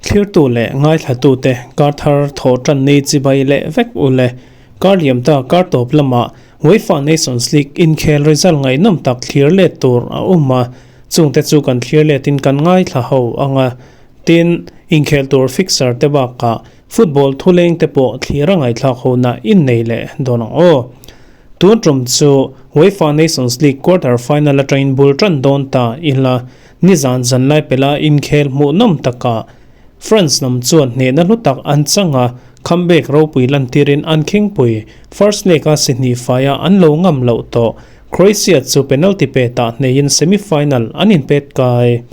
Thlirtu leh ngaithlatute kar thar thawh tan ni chibai leh vek u le. Kar liam ta kar tawp lamah UEFA Nations League inkhel result ngaihnawm tak thlir let tur a awm a, chungte chu kan thlir letin kan ngaithla ho ang a. Tin, inkhel tur fixture te bakah football thuleng te pawh thlir a ngaihthlak hona innei leh dawn ang aw. Tun tum chu UEFA Nations League quarter final atangin bul tan dawn ta ila, nizan zanlai pela inkhel hmuhnawm takah France lam chuan hnehna hlu tak an chang a, comeback ropui lantirin an khingpui first leg-a si hnih faia an lo ngam loh tawh Croatia chu penalty petah hneiin semi-final an inpet kai.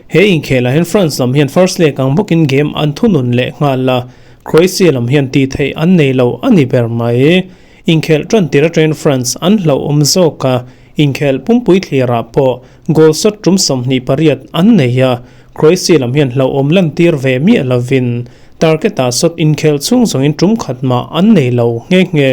He inkhelah hian France lam hian first leg ang bawkin game an thunun leh nghal a, Croatia lam hian tih theih an nei lo a ni ber mai. Inkhelh tan tir atangin France an hlauhawm zawk a, inkhelh pumpui thlirah pawh goal shot tum 28 an nei a, Croatia lam hian hlauhawm lantir ve miah lovin target-ah shot inkhelh chhung zawngin tum khat mah an nei lo nghe nghe.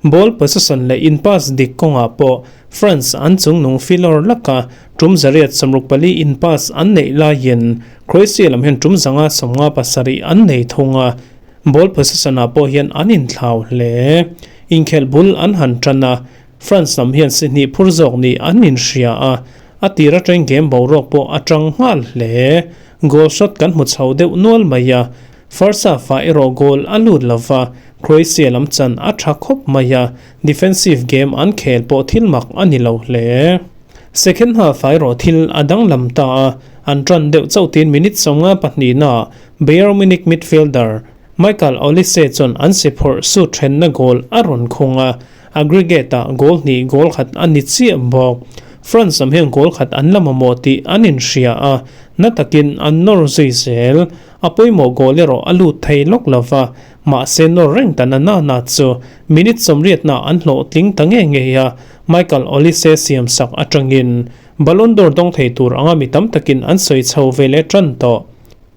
Ball possession leh in pass dik kawngah pawh France an chungnung filawr laka tum 164 in pass an neih laiin Croatia lam hian tum 157 an nei thung a, Ball possession-ah pawh hian an inthlau hle. Inkhelh bul an han tan a, France lam hian si hnih phur zawk nih an inhria a, a tir atangin game boruak pawh a tang nghal hle. Goal shot kan hmu chho deuh nual mai a, first half-ah erawh goal a lut lo va, Croatia lam chan a tha khawp mai a, defensive game an khel pawh thil mak a ni lo hle. Second half-ah erawh thil a danglam ta a, an tan deuh chauh tin minute 52 naah Bayern Munich midfielder Michael Olise chuan an si phawrh sut thenna goal a rawn khung a, aggregate-ah goal hnih goal khat a ni chiah bawk. France lam hian goal khat an la mamawh tih an inhria a, na takin an nawr zui zel. A pawimawh goal erawh a lut thei lawk lo va, mahse nawr reng ta na na na chu minute 80 na an hlawhtling ta nge ngei a, Michael Olise siam sak atangin Ballon d'Or dawng thei tur anga mi tam takin an sawi chho ve leh tan tawh.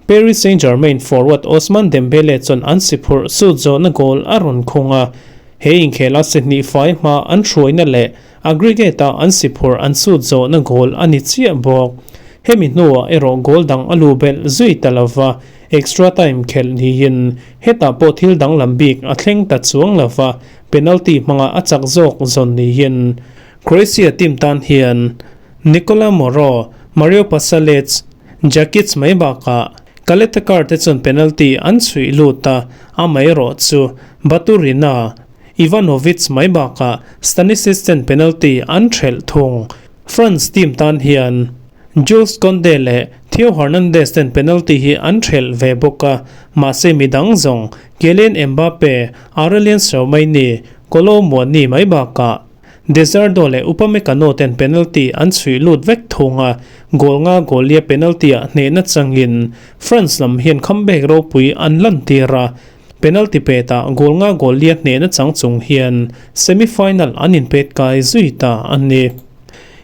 Paris Saint-Germain forward Ousmane Dembele chuan an si phurh sut zawhna goal a rawn khung a, he inkhela si hnih fai hma an hruaina leh aggregate-a an si phurh an sut zawhna goal a ni chiah bawk. Hemi hnuah erawh goal dang a lu belh zui ta lova, extra time khelh niin hetah pawh thil danglam bik a thleng ta chuang lova, penalty hmanga a chak zawk zawn niin Croatia team tan hian Nikola Moro, Mario Pasalic, Jackets mai bakah Kaletakar te chuan penalty an chhuih lut a, amaherawh chu Baturina, Ivanovic mai bakah Stanisic ten penalty an thelh thung. France team tan hian Jules Kounde leh Theo Hernandez ten penalty hi an thelh ve bawk a, mahse midang zawng Kylian Mbappe, Aurelien Tchouameni, Kolo Muani mai bakah Desardo leh Upamecano ten penalty an chhuih lut vek thung a, goal nga goal lia penalty ah hnehna changin France lam hian comeback ropui an lantir a, penalty petah goal nga goal lia hnehna chang chung hian semi-final an inpet kai zui ta a ni.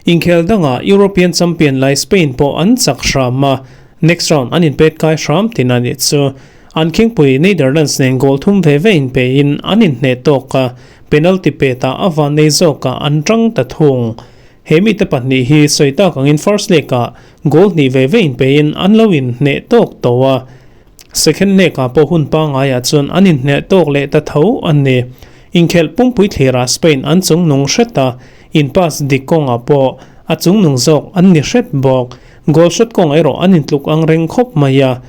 Inkhel dangah European champion lai Spain pawh an chak hram a, next round an inpet kai hram tin a nih chu. An khingpui Netherlands nen goal thum ve ve inpein an inhneh tawk a, Penalty petah a van nei zawkah an tang ta thung. He mite pahnih hi sawi tak angin first leg-ah goal hnih ve ve inpein an lo inhneh tawk tawh a. Second leg-ah pawh hun pangaiah chuan an inhneh tawk leh ta tho a ni. Inkhelh pumpui thlirah Spain an chungnung hret a, in pass dik kawngah pawh a chungnung zawk an ni hret bawk. Goal shot kawng erawh an intluk ang reng khawp mai a.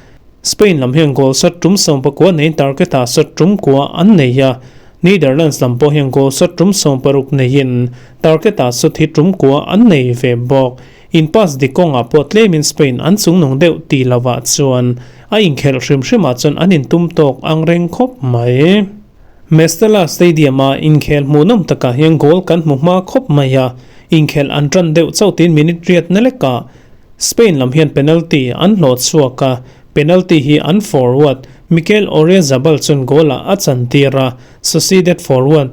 Spain lam hian goal shot tum 19 neiin target-ah shot tum kua an nei a, Netherlands lam pawh hian goal shot tum 60 neiin target-ah shot hi tum kua an nei ve bawk. In pass dik kawngah pawh tlemin Spain an chungnung deuh tih lovah chuan a inkhelh hrim hrimah chuan an intum tawk ang reng khawp mai. Mestalla Stadium-a inkhel hmuhnawm takah hian goal kan hmu hma khawp mai a, inkhelh an tan deuh chauh tiin minute riat na lekah Spain lam hian penalty an hlawh chhuak a, penalty hi an forward Mikel Oyarzabal chuan goal-ah a chantir a, Sociedad forward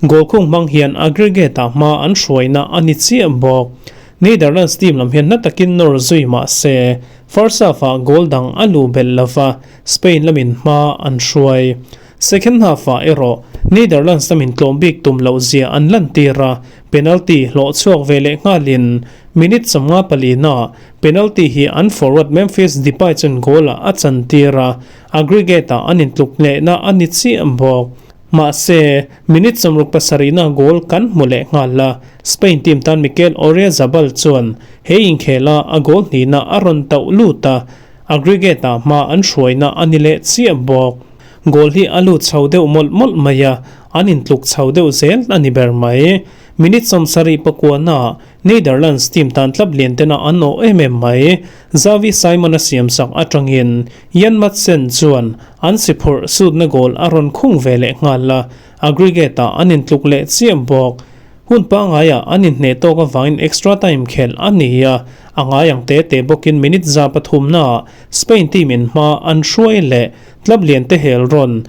goal khung hmang hian aggregate-ah hma an hruaina a ni chiah bawk. Netherlands team lam hian na takin nawr zui mah se, first half-ah goal dang a luh belh lo va, Spain lamin hma an hruai. Second half-ah erawh Netherlands lamin tlawm bik tum loh zia an lantir a, penalty hlawh chhuak ve leh nghalin minute 54 na penalty hi an forward Memphis Depay chuan goal-ah a chantir a, aggregate-ah an intluk lehna a ni chiah bawk. Mahse, minute 67 na goal kan hmu leh nghal a, Spain team tan Mikel Oyarzabal chuan he inkhela a goal hnihna a rawn tauh lut a, aggregate-ah hma an hruaina a ni leh chiah bawk. Goal hi a lut chho deuh mawlh mawlh mai a, an intluk chho deuh zel a ni ber mai. Minute 79 na Netherlands team tan tlap lian tena an awh em em mai. Xavi Simon a siamsak atangin Ian Maatsen chuan an si phurh sutna goal a rawn khung ve leh nghal a, aggregate-ah an intluk leh chiah bawk. Hun pangaiah an inhneh tawk avangin extra time khelh a ni a, a ngai ang te te bawkin minute 103 naah Spain team in hma an hruai leh tlap lian te hel rawn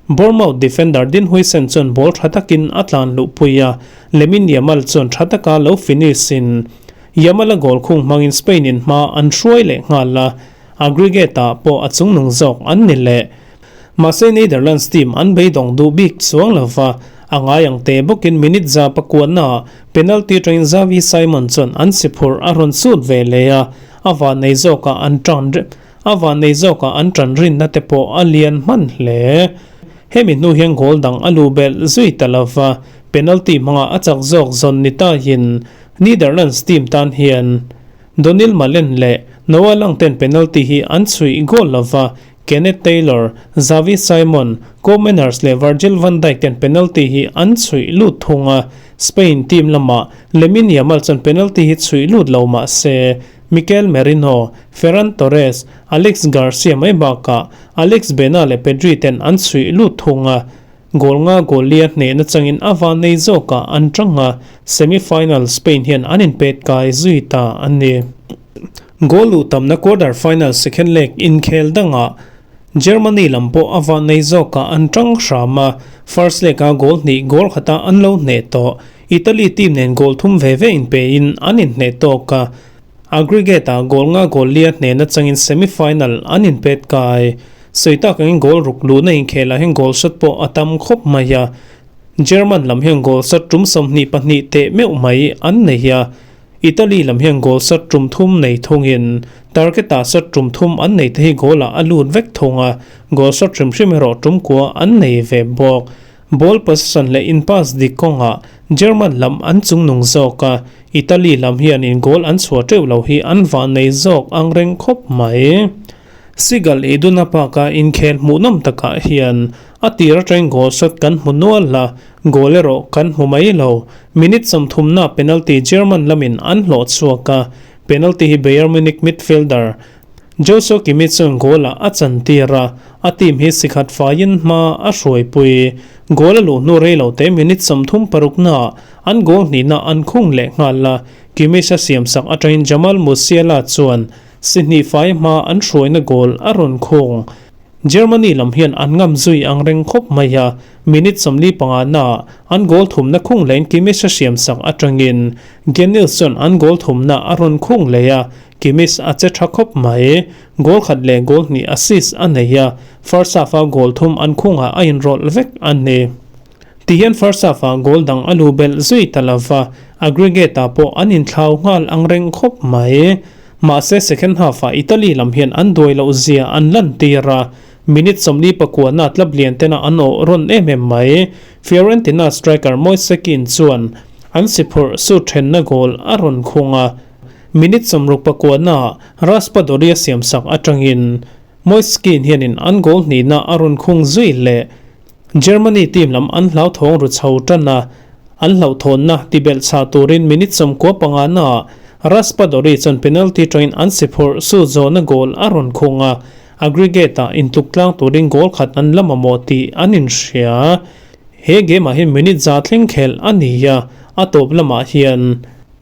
Bournemouth defender Dean Huijsen chuan ball tha takin a tlan luh pui a, Lamine Yamal chuan tha taka lo finish in Yamal a goal khung hmangin Spain in hma an hruai leh nghal a, aggregate-ah pawh a chungnung zawk an ni leh. Mahse Netherlands team an beidawng duh bik chuang lova, a ngai ang te bawkin minute 109 naah penalty atangin Xavi Simon chuan an si phurh a rawn sut ve leh a, a van nei zawkah an tan A van nei zawkah an tan rinna te pawh a lian hman hle. Hemi hnu hian goal dang a luh belh zui ta lova, penalty hmanga a chak zawk zawn ni tahin Netherlands team tan hian Donyell Malen leh Noah Lang ten penalty hi an chhuih goal lova, Kenneth Taylor, Xavi Simon, Koopmeiners leh Virgil van Dijk ten penalty hi an chhuih lut thung a, Spain team lamah Lamine Yamal chuan penalty hi chhuih lut lo mah se Mikel Merino, Ferran Torres, Alex Garcia mai bakah Alex Baena leh Pedri ten an chhuih lut thung a, goal nga goal lia hnehna changin a van nei zawkah an tang a, semi-final Spain hian an inpet kai zui ta a ni. Goal luh tamna quarter final second leg inkhel dangah Germany lam pawh a van nei zawkah an tang hram a, first leg a goal hnih goal khata an lo hneh tawh. Italy team nen goal thum ve ve inpein an inhneh tawk a, aggregate-ah goal nga goal lia hnehna changin semi-final an inpet kai. Sawi tak angin goal ruk luhna inkhelah hian goal shot pawh a tam khawp mai a, German lam hian goal shot tum 22 teh meuh mai an nei a, Italy lam hian goal shot tum thum nei thungin target-ah shot tum thum an nei te hi goal-ah a lut vek thung a, goal shot hrim hrim erawh tum kua an nei ve bawk. Ball possession leh in pass dik kawngah German lam an chungnung zawk a, Italy lam hianin goal an chhuah teuh lo hi an vah nei zawk ang reng khawp mai. Seagull Iduna Park-a inkhel hmuhnawm takah hian a tir atangin goal shot kan hmu nual a, goal erawh kan hmu mai lo. Minute 30 na penalty German lamin an hlawh chhuak a, penalty hi Bayern Munich midfielder Joshua Kimmich chuan goal-ah a chantir a, a team hi sikhat faiin hma a hruaipui. Goal a luh hnu rei lo te minute 36 naah an goal hnihna an khung leh nghal a, Kimmich a siamsak atangin Jamal Musiala chuan si hnih fai hma an hruaina goal a rawn khung. Germany lam hian an ngam zui ang reng khawp mai a, minute 45 naah an goal thumna khung lehin Kimmich a siamsak atangin Genils chuan an goal thumna a rawn khung leh a, Kimmich a che tha khawp mai. Goal khat leh goal hnih assist a nei a, first half-a goal thum an khungah a inrawlh vek a ni. Tihian first half-ah goal dang a lu belh zui ta lova, aggregate-ah pawh an inthlau nghal ang reng khawp mai. Mahse second half-ah Italy lam hian an duai loh zia an lantir a, minute 49 na tlap lian tena an awh rawn em em mai. Fiorentina striker Moise Kean chuan an si phurh sut thenna goal a rawn khung a, Minute 69 naah Raspadori a siamsak atangin Moise Kean hianin an goal hnihna a rawn khung zui leh. Germany team lam an hlauthawng ru chho tan a, an hlauhthawnna tibelh chah turin minute 95 naah Raspadori chuan penalty tangin an si phurh su zawhna goal a rawn khung a, aggregate-ah intluk tlang turin goal khat an la mamawh tih an inhria. He game-ah hian minute 100 thleng khelh a ni a, a tawp lamah hian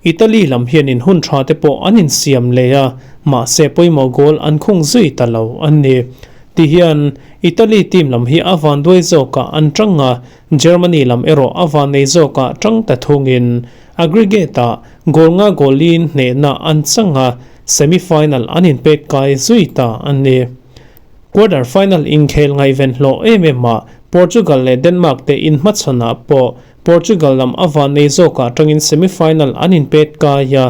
Italy lam hianin hun tha te pawh an insiam leh a, mahse pawimawh goal an khung zui ta lo a ni. Tihian Italy team lam hi a van duai zawkah an tang a, Germany lam erawh a van nei zawkah tang ta thungin aggregate-ah goal nga goal in hnehna an chang a, semi-final an inpek kai zui ta a ni. Quarter final inkhel ngaihven hlawh em em ah. Portugal leh Denmark te inhmachhawnah pawh Portugal lam a vannei zawkah atangin semi-final an inpet kai a,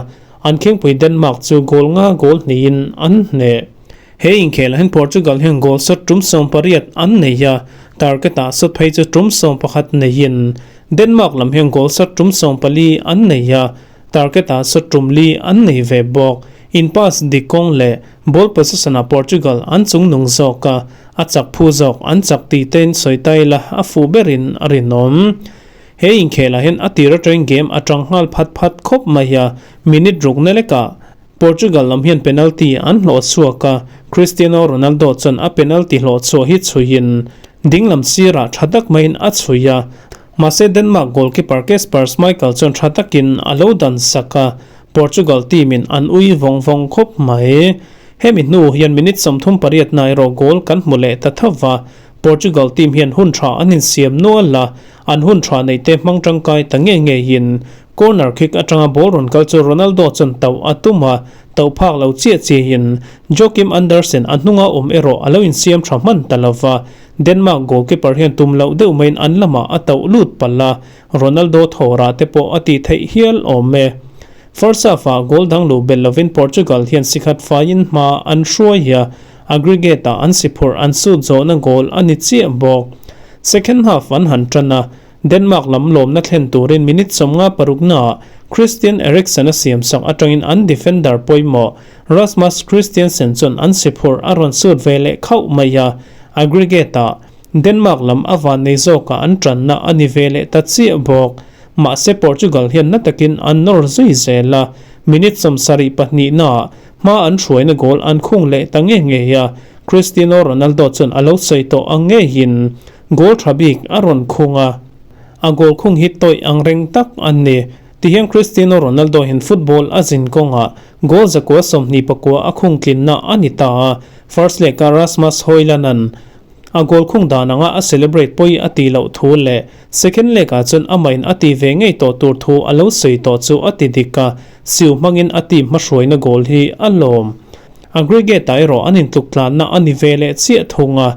an khengpui Denmark chu goal nga goal hnihin an hneh. He inkhelah hian Portugal hian goal shot tum 18 an nei a, target-ah shot phei chu tum 11 neiin Denmark lam hian goal shot tum 14 an nei a, target-ah shot tum li an nei ve bawk. In pass dik kawng leh ball possession-ah Portugal an chungnung zawk a, A chak phu zawk an chak tih tein sawi ta ila a fuh berin a rinawm. He inkhelah hian a tir atangin game a tang nghal phat phat khawp mai a, minute rukna lekah Portugal lam hian penalty an hlawh chhuak a, Cristiano Ronaldo chuan a penalty hlawh chhuah hi chhuiin dinglam sirah tha tak maiin a chhui a, mahse Denmark goalkeeper Kasper Schmeichel chuan tha takin a lo dan sak a, Portugal team in an ui vawng vawng khawp mai. Hemi hnu hian minute 38 na erawh goal kan hmu leh ta tho va, Portugal team hian hun tha an insiam nual a, an hun tha nei te hmang tangkai ta nge ngeiin corner kick atanga ball rawn kal chu Ronaldo chuan tauh a tum a, tauh phak lo chiah chiahin Joachim Andersen a hnunga awm erawh a lo insiam tha hman ta lo va, Denmark goalkeeper hian tum loh deuh maiin an lamah a tauh lut palh a, Ronaldo thawrah te pawh a tih theih hial awm e. First half-ah goal dang luh belh lovin Portugal hian sikhat faiin hma an hruai a, aggregate-ah an si phurh an sut zawhna goal a ni chiah bawk. Second half an han tan a, Denmark lam lawmna thlen turin minute 56 naah Christian Eriksen a siamsak atangin an defender pawimawh Rasmus Kristiansen chuan an si phurh a rawn sut ve leh khauh mai a, aggregate-ah Denmark lam a vannei zawkah an tanna a ni ve leh ta chiah bawk. Mahse Portugal hian na takin an nawr zui zel a, minute 72 naah hma an hruaina goal an khung leh ta nge ngei a, Cristiano Ronaldo chuan a lo sawi tawh ang ngeiin goal tha bik a rawn khung a, a goal khung hi tawih ang reng tak a ni. Tihian Cristiano Ronaldo hian football a zin kawngah goal 129 a khung tlinna a ni ta a, first leg-a Rasmus Hojlund-a'n A goal khung dan anga a celebrate pawi a tih loh thu leh second leg ah chuan amahin a ti ve ngei tawh tur thu a lo sawi tawh chu a ti dik a, siu hmangin a team hmahruaina goal hi a lawm. Aggregate ah erawh an intluk tlanna a ni ve leh chiah thung a,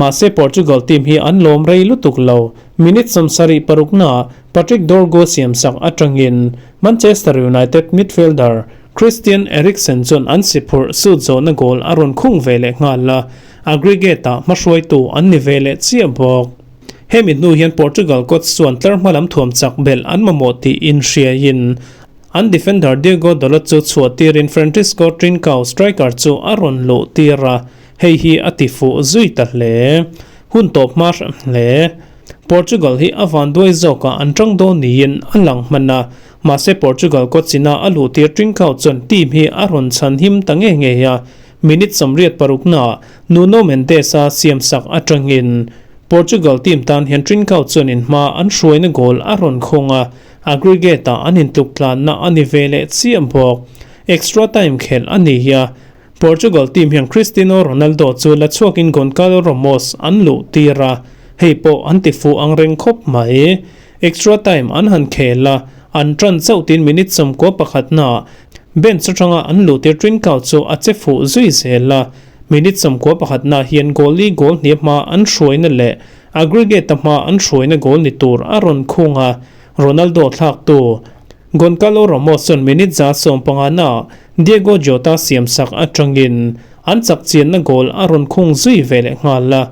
mahse Portugal team hi an lawm rei lutuk lo. Minute 76 naah Patrick Dorgu siamsak atangin Manchester United midfielder Christian Eriksen chuan an si phurh sut zawhna goal a rawn khung ve leh nghal a, aggregate-ah hmahruaitu an ni ve leh chiah bawk. Hemi hnu hian Portugal coach chuan tlar hma lam thuam chak belh an mamawh tih inhriaiin an defender Diogo Dalot chu chhuah tirin Francisco Trincao striker chu a rawn luh tir a, hei hi a ti fuh zui ta hle. Hun tawp hma hran hle. Portugal hi a vanduai zawkah an tang dawn niin a lang hman a, mahse Portugal coach-ina a luh tir Trincao chuan team hi a rawn chhan him ta nge ngei a, minute 86 naah Nuno Mendes-a siamsak atangin Portugal team tan hian Trincao chuan in hma an hruaina goal a rawn khawng a, aggregate-ah an intluk tlanna a ni ve leh chiah bawk. Extra time khelh a ni a, Portugal team hian Cristiano Ronaldo chu la chhuakin Goncalo Ramos an luh tir a, hei pawh an ti fuh ang reng khawp mai. Extra time an han khel a, an tan chauh tin minute 91 naah bench atanga an luh tir Trincao chu a che fuh zui zel a, minute 91 naah hian goal li goal hniam hma an hruaina leh aggregate a hma an hruaina goal ni tur a rawn khung a, Ronaldo thlaktu Goncalo Ramos chuan minute 115 naah Diego Jota siamsak atangin an chak chianna goal a rawn khung zui ve leh nghal a,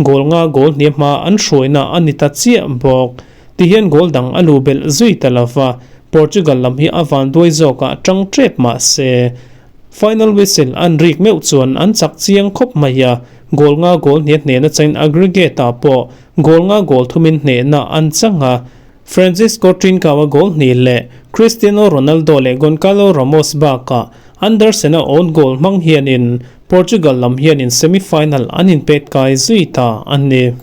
goal nga goal hniam hma an hruaina a ni ta chiah bawk. Tihian goal dang a luh belh zui ta lova, Portugal lam hi a vanduai zawkah tang tep mah se. Final whistle an rik meuh chuan an chak chiang khawp mai a, goal nga goal hniam hnehna changin aggregate-ah pawh goal nga goal thumin hnehna an chang a, Francisco Trincao-a goal hnih leh Cristiano Ronaldo leh Goncalo Ramos bakah Andersen-a own goal hmang hianin Portugal lam hianin semi-final an inpet kai zui ta a ni.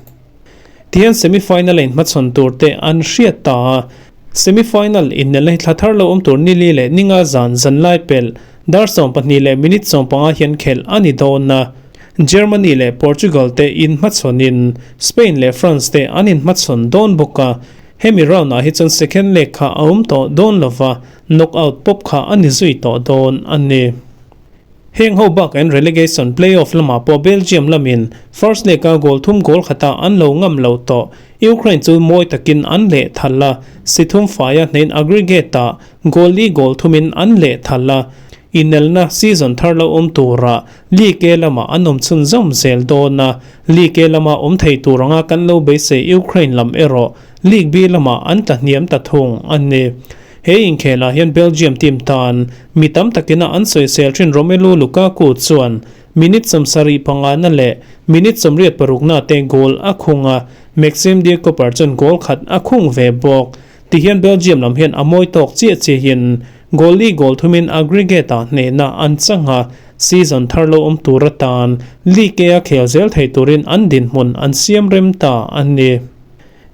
Tihian semi-final a inhmachhawn tur te an hriat ta a, semi-final innelna hi thla thar lo awm tur nili leh ninga zan zanlai pelh dar 12 leh minute 15 hian khelh a ni dawn a. Germany leh Portugal te inhmachhawnin Spain leh France te an inhmachhawn dawn bawk a, hemi round ah hi chuan second leg kha a awm tawh dawn lova, knockout pawp kha a ni zui tawh dawn a ni. Heng ho bakah in relegation play-off lamah pawh Belgium lamin first leg-a goal thum goal khatah an lo ngam lo tawh. Ukraine chu mawi takin an leh thal a, si thum faia hnein aggregate-ah goal li goal thumin an leh thal a. Inelna season thar lo awm turah League A lamah an awm chhunzawm zel dawn a, League A lama awm thei tur anga kan lo beisei Ukraine lam erawh League B lamah an tla hniam ta thung a ni. He inkhelah hian Belgium team tan mi tam takina an sawisel thin Romelu Lukaku chuan minute 75 na leh minute 86 na te goal a khung a, Maxim De Cuyper chuan goal khat a khung ve bawk. Tihian Belgium lam hian a mawi tawk chiah chiahin goal li goal thumin aggregate-ah hnehna an chang a, season thar lo awm tur atan League A a khel zel thei turin an dinhmun an siam rem ta a ni.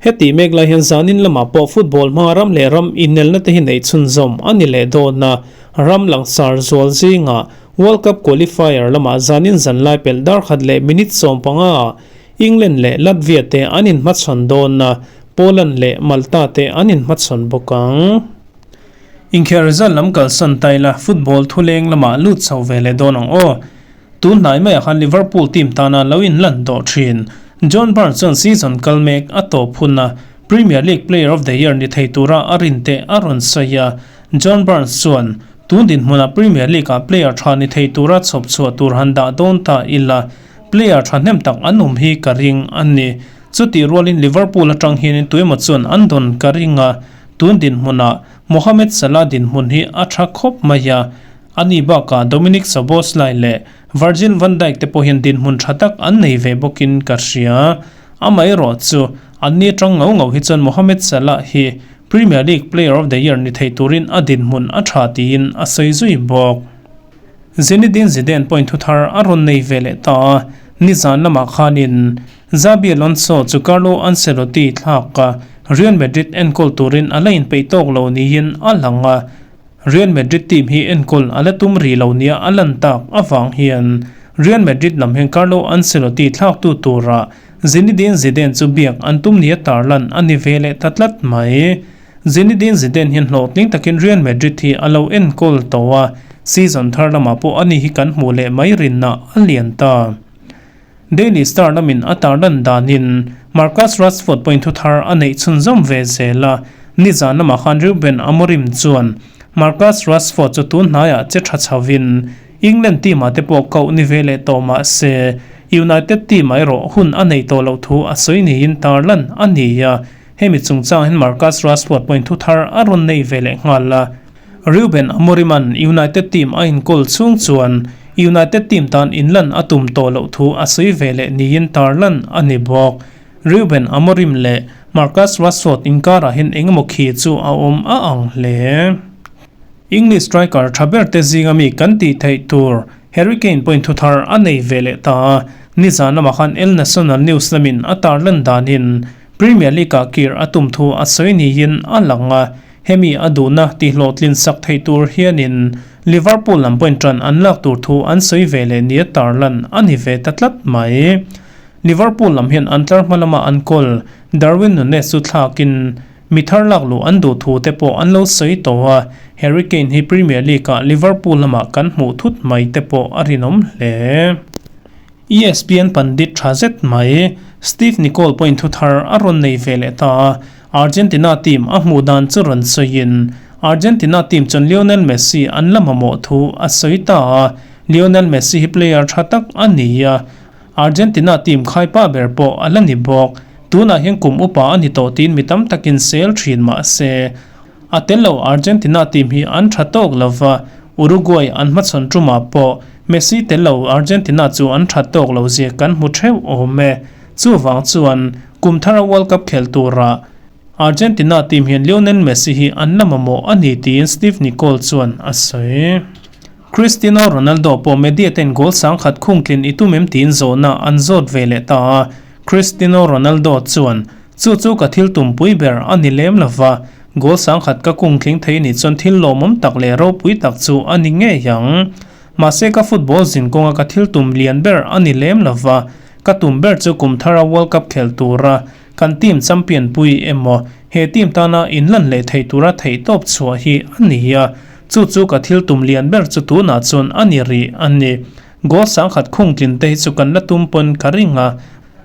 Heti mek lai hian zanin lamah pawh football hmanga ram leh ram inelna te hi neih chhunzawm a ni leh dawn a, ram langsar zual zingah World Cup qualifier lamah zanin zanlai pelh dar khat leh minute 15 ah England leh Latvia te an inhmachhawn dawn a, Poland leh Malta te an inhmachhawn bawk ang. Inkhel result lam kalsan ta ila football thuleng lamah lut chho ve leh dawn ang aw. Tun hnai maiah khan Liverpool team tana lo inlan tawh thin. John Barnes chuan season kal mek a tawp huna Premier League Player of the Year ni thei tura a rinte a rawn sawi a. John Barnes chuan, Tun dinhmunah Premier League-ah player tha ni thei tura chhawp chhuah tur han dah dawn ta ila, player thahnem tak an awm hi ka ring a ni. Chutih rualin Liverpool atang hianin tuemaw chuan an dawn ka ring a, tun dinhmunah Mohamed Salah dinhmun hi a tha khawp mai a. Ani bakah Dominik Szoboszlai leh Virgil van Dijk te pawhin dinhmun tha tak an nei ve bawkin ka hria. Amaherawh chu, anni atang ngau ngau hi chuan Mohamed Salah hi Premier League Player of the Year ni thei turin a dinhmun a tha tiin a sawi zui bawk. Zinedine Zidane pawhin thu thar a rawn nei ve leh ta a, nizan lamah khanin Xabi Alonso chu Carlo Ancelotti thlak a Real Madrid enkawl turin a la inpeih tawk lo niin a lang a. Real Madrid team hi enkawl a la tum rih lo nia a lan tak avang hian Real Madrid lam hian Carlo Ancelotti thlaktu tura Zinedine Zidane chu biak an tum nia tarlan a ni ve leh ta tlat mai. Zinedine Zidane hian hlawhtling takin Real Madrid hi a lo enkawl tawh a, season thar lamah pawh ani hi kan hmuh leh mai rinna a lian ta. Daily Star lamin a tarlan danin Marcus Rashford pawhin thu thar a neih chhunzawm ve zel a, nizan lamah khan Ruben Amorim chuan Marcus Rashford chu tun hnaiah che tha chhovin England team-ah te pawh koh ni ve leh tawh mah se United team-ah erawh hun a neih tawh loh thu a sawi niin tarlan a ni a, hemi chungchang hian Marcus Rashford pawhin thu thar a rawn nei ve leh nghal a. Ruben Amorim-a'n United team a inkawl chhung chuan United team tan inlan a tum tawh loh thu a sawi ve leh niin tarlan a ni bawk. Ruben Amorim leh Marcus Rashford inkarah hian engemaw khi chu a awm a ang hle. English striker tha ber te zinga mi kan tih theih tur Harry Kane pawhin thu thar a nei ve leh ta a, nizan lamah khan El Nacional News lamin a tarlan danin Premier League-ah kir a tum thu a sawi niin a lang a. Hemi a duhna tihhlawhtlin sak theih tur hianin Liverpool lam pawhin ṭan an lak tur thu an sawi ve leh nia tarlan a ni ve ta tlat mai. Liverpool lam hian an tlar hma lama an kawl Darwin Nunez chu thlakin mi thar lak luh an duh thu te pawh an lo sawi tawh a, Harry Kane hi Premier League-ah Liverpool lamah kan hmuh thut mai te pawh a rinawm hle. ESPN pandit tha zet mai Steve Nicol pawhin thu thar a rawn nei ve leh ta a, Argentina team a hmuh dan chu rawn sawiin Argentina team chuan Lionel Messi an la mamawh thu a sawi ta a, Lionel Messi hi player tha tak a ni a, Argentina team khaipa ber pawh a la ni bawk. Tunah hian kum upa a ni tawh tiin mi tam takin sel thin mah se, a tel lo Argentina team hi an tha tawk lo va, Uruguay an hmachhawn tumah pawh Messi tel lo Argentina chu an tha tawk lo zia kan hmu theuh awm e. Chuvang chuan kum thara World Cup khel tura Argentina team hian Lionel Messi hi an la mamawh a ni tiin Steve Nicol chuan a sawi. Cristiano Ronaldo pawh media ten goal 10,000 khungtlin i tum em tiin zawhna an zawt ve leh ta a, Cristiano Ronaldo chuan, Chu chu ka thil tumpui ber a ni lem lova, goal 10,000 ka kungtling thei nih chuan thil lawmawm tak leh ropui tak chu a ni ngei ang. Mahse ka football zin kawnga ka thil tum lian ber a ni lem lova, ka tum ber chu kum thara World Cup khel tura kan team champion pui emaw he team tana inlan leh thei tura theihtawp chhuah hi a ni a. Chu chu ka thil tum lian ber chu tunah chuan a ni rih a ni. Goal sangkhat khung tlin te hi chu kan la tum pawn ka ring a,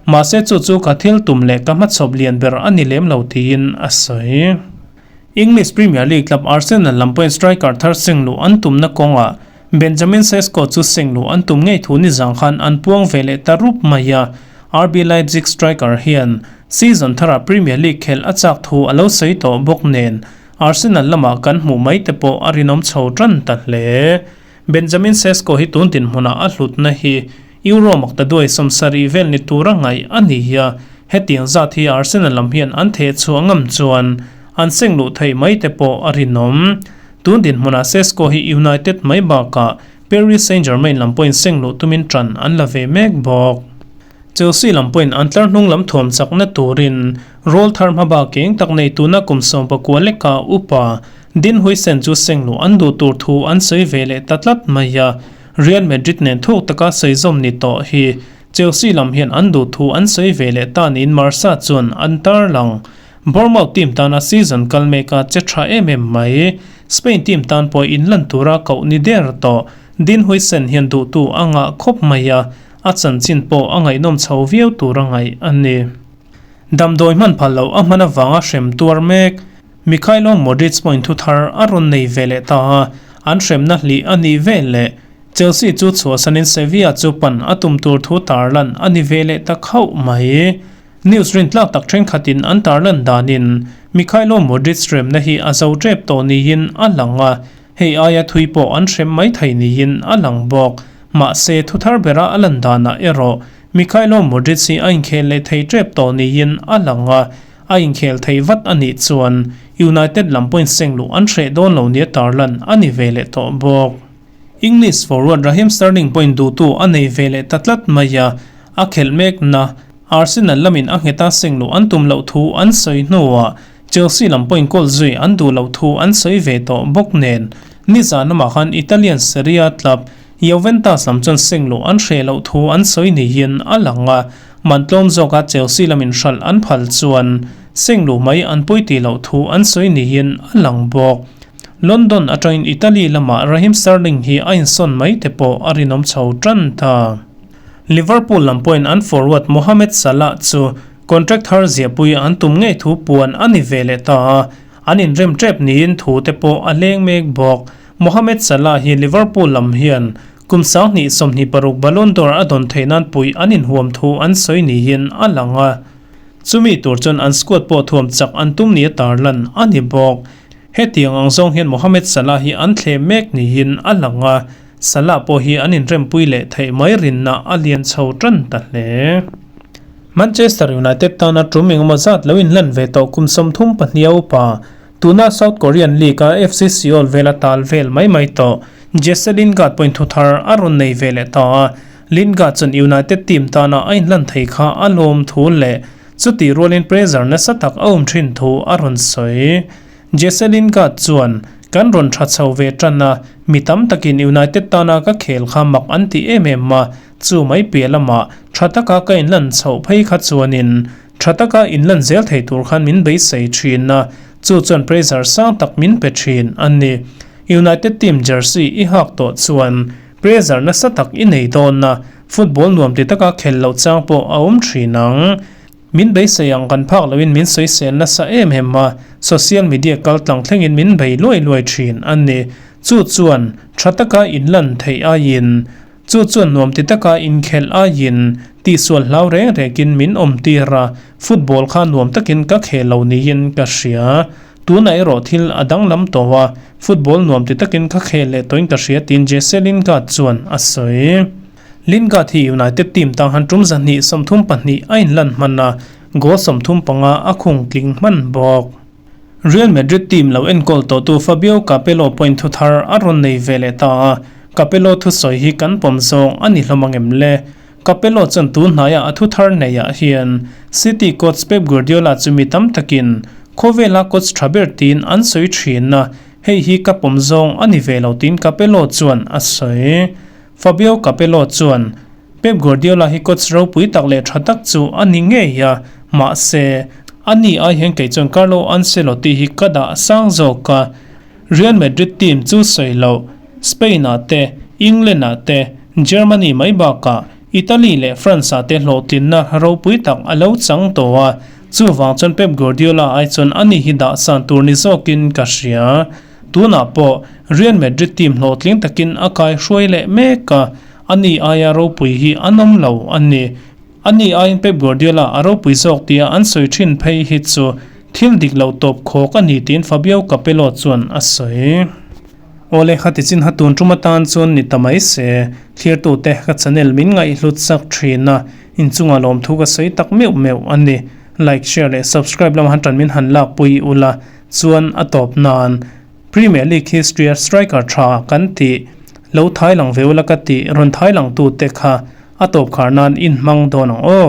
mahse chu chu ka thil tum leh ka hmachhawp lian ber a ni lem lo tiin a sawi. English Premier League club Arsenal lam pawhin striker thar seng luh an tumna kawngah Benjamin Sesko chu seng luh an tum ngei thu nizang khan an puang ve leh ta rup mai a, RB Leipzig striker hian season tharah Premier League khelh a chak thu a lo sawi tawh bawk nen Arsenal lamah kan hmuh mai te pawh a rinawm chho tan ta hle. Benjamin Sesko hi tun dinhmunah a hlutna hi Euro maktaduai sawmsarih vel ni tura ngaih a ni a, hetiang zat hi Arsenal lam hian an theh chhuah ngam chuan an seng luh theih mai te pawh a rinawm. Tun dinhmunah Sesko hi United mai bakah Paris Saint-Germain lam pawhin seng luh tumin ṭan an la ve mek bawk. Chelsea lam pawhin an tlar hnung lam thuam chakna turin rawl thar hmaba keng tak nei tuna kum 19 leka upa Din Huijsen chu seng luh an duh tur thu an sawi ve leh ta tlat mai a, Real Madrid nen thuk taka sawi zawm ni tawh hi Chelsea lam hian an duh thu an sawi ve leh ta niin Marca chuan an tarlang. Bournemouth team tana season kal meka che tha em em mai. Spain team tan pawh inlan tura koh ni der tawh Din Huijsen hian duhtu a ngah khawp mai a, a chanchin pawh a ngaihnawm chho viau tur a ngaih a ni. Damdawi hman phal loh a hman avanga hrem tuar mek. Mykhailo Modric pawhin thu thar a rawn nei ve leh ta a, an hremna hlih a nih vel leh Chelsea chu chhuahsanin Sevilla chu pan a tum tur thu tarlan a ni ve leh ta khauh mai. News rintlak tak thenkhatin an tarlan danin Mykhailo Modric hremna hi a zo tep tawh niin a lang a, hei aia thui pawh an hrem mai thei niin a lang bawk. Mahse, thu thar bera a lan danah erawh Mykhailo Modric hi a inkhel leh thei tep tawh niin a lang a, a inkhel thei vat a nih chuan United lam pawhin seng luh an hreh dawn lo nia tarlan a ni ve leh tawh bawk. English forward Raheem Sterling pawhin duhtu a nei ve leh ta tlat mai a, a khelh mekna Arsenal lamin a ngheta seng luh an tum loh thu an sawi hnuah Chelsea lam pawhin goal zui an duh loh thu an sawi ve tawh bawk nen nizan lamah khan Italian Serie A club Juventus lam chuan seng luh an hreh loh thu an sawi niin a lang a, man tlawm zawka Chelsea lamin hralh an phal chuan seng luh mai an pawi tih loh thu an sawi niin a lang bawk. London atangin Italy lamah Raheem Sterling hi a insawn mai te pawh a rinawm chho tan ta. Liverpool lam pawhin an forward Mohamed Salah chu contract thar ziahpui an tum ngei thu puan a ni ve leh ta a, an inrem tep niin thu te pawh a leng mek bawk. Mohamed Salah hi Liverpool lam hian kum 2026 Ballon d'Or a dawn theih nan puih an inhuam thu an sawi niin a lang a. Chumi tur chuan an squad pawh thuam chak an tum nia tarlan a ni bawk. Hetiang ang zawng hian Mohamed Salah hi an thlem mek niin a lang a, Salah pawh hi an inrempui leh theih mai rinna a lian chho tan ta hle. Manchester United tana tum engemaw zat lo inlan ve tawh kum 34 a upa Tuna South Korean League a FC Seoul vela tal vel mai mai tawh Jesse Lingard pawhin thu thar a rawn nei ve leh ta a, Lingard chuan United team tana a inhlan thei kha a lawm thu leh chutih rualin pressure nasa tak a awm thin thu a rawn sawi. Jesse Lingard chuan, Kan rawn tha chho ve tan a, mi tam takin United tana ka khel kha mak an ti em em a, chu mai piah lamah tha taka ka inhlan chhoh phei kha chuanin Tha taka inlan zel thei tur khan min beisei thin a, chu chuan pressure sang tak min pe thin a ni. United team jersey i hak tawh chuan pressure nasa tak i nei dawn a, football nuam ti taka khel loh chang pawh a awm thin ang. Min beisei ang kan phak loin min sawisel nasa em em a, social media kal tlang thlengin min bei luai luai thin a ni. Chu chuan tha taka inlan theih aiin Chu chuan nuam ti taka inkhelh aiin tihsual hlau reng rengin min awm tir a, football kha nuam takin ka khel lo niin ka hria. Tunah erawh thil a danglam tawh a, football nuam ti takin ka khel leh tawhin ka hria tiin Jesse Lingard chuan a sawi. Lingard hi United team tang han tum 232 a inlan hman a, goal 35 a khung tling hman bawk. Real Madrid team lo enkawl tawhtu Fabio Capello pawhin thu thar a rawn nei ve leh ta a, Capello thusawi hi kan pawm zawng a ni hlawm ang em le? Capello chuan tun hnaiah a thu thar neiah hian City coach Pep Guardiola chu mi tam takin khawvela coach tha ber tiin an sawi thin a, hei hi ka pawm zawng a ni ve lo tiin Capello chuan a sawi. Fabio Capello chuan Pep Guardiola hi coach ropui tak leh tha tak chu a ni ngei a, mahse, ani ai hian kei chuan Carlo Ancelotti hi ka dah sang zawk a. Real Madrid team chu sawi loh, Spain-ah te, England-ah te, Germany mai bakah Italy leh France-ah te hlawhtlinna ropui tak a lo chang tawh a, chuvang chuan Pep Guardiola ai chuan ani hi dah san tur ni zawkin ka hria. Tunah pawh Real Madrid team hlawhtling takin a kai hruai leh mek a, ani aia ropui hi an awm lo a ni. Ani aiin Pep Guardiola a ropui zawk tia an sawi thin phei hi chu thil dik loh tawp khawk a ni tiin Fabio Capello chuan a sawi. Awle kha tichin ha tun tum atan chuan ni ta mai se, thlirtute ka channel min ngaihhlut sak thin a, inchungah lawmthu ka sawi tak meuh meuh a ni. Like, share leh subscribe lama han tan min han lakpui ula chuan a tawp nan Premier League history a striker tha kan tih lo thai lang ve ula ka tih rawn thai lang tute kha a tawp khar nan in hmang dawn ang aw.